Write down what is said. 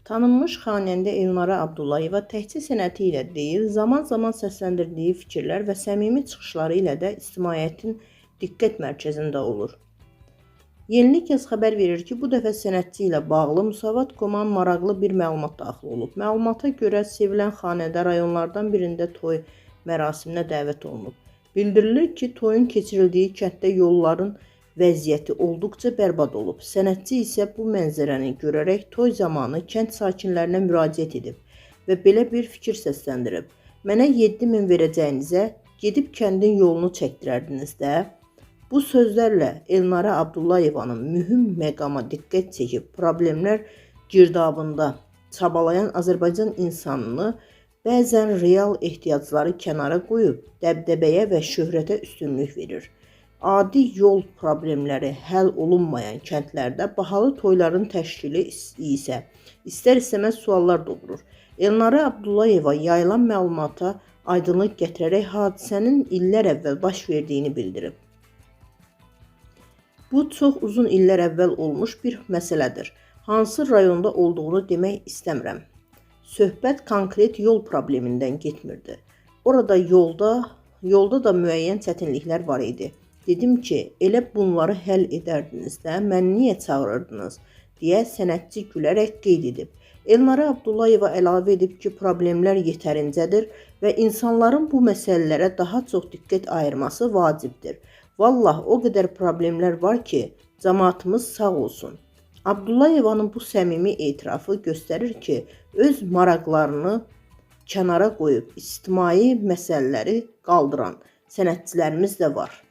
Tanınmış xanəndə Elnarə Abdullayeva təkcə sənəti ilə deyil, zaman-zaman səsləndirdiyi fikirlər və səmimi çıxışları ilə də ictimaiyyətin diqqət mərkəzində olur. Yenilik yaz xəbər verir ki, bu dəfə sənətçi ilə bağlı Musavat.com-a maraqlı bir məlumat daxil olub. Məlumata görə sevilən xanəndə rayonlardan birində toy mərasiminə dəvət olunub. Bildirilir ki, toyun keçirildiyi kənddə yolların vəziyyəti olduqca bərbad olub. Sənətçi isə bu mənzərəni görərək toy zamanı kənd sakinlərinə müraciət edib və belə bir fikir səsləndirib. Mənə 7000 verəcəyinizə gedib kəndin yolunu çəkdirərdiniz də. Bu sözlərlə Elnarə Abdullayevanın mühüm məqama diqqət çəkib problemlər girdabında çabalayan Azərbaycan insanını bəzən real ehtiyacları kənara qoyub dəbdəbəyə və şöhrətə üstünlük verir. Adi yol problemləri həll olunmayan kəndlərdə bahalı toyların təşkili isə istər-istəməz suallar doğurur. Elnarə Abdullayeva yayılan məlumata aydınlıq gətirərək hadisənin illər əvvəl baş verdiyini bildirib. Bu çox uzun illər əvvəl olmuş bir məsələdir. Hansı rayonda olduğunu demək istəmirəm. Söhbət konkret yol problemindən getmirdi. Orada yolda da müəyyən çətinliklər var idi. Dedim ki, elə bunları həll edərdiniz də, məni niyə çağırırdınız, deyə sənətçi gülərək qeyd edib. Elnarə Abdullayeva əlavə edib ki, problemlər yetərincədir və insanların bu məsələlərə daha çox diqqət ayırması vacibdir. Vallah o qədər problemlər var ki, camaatımız sağ olsun. Abdullayevanın bu səmimi etirafı göstərir ki, öz maraqlarını kənara qoyub ictimai məsələləri qaldıran sənətçilərimiz də var.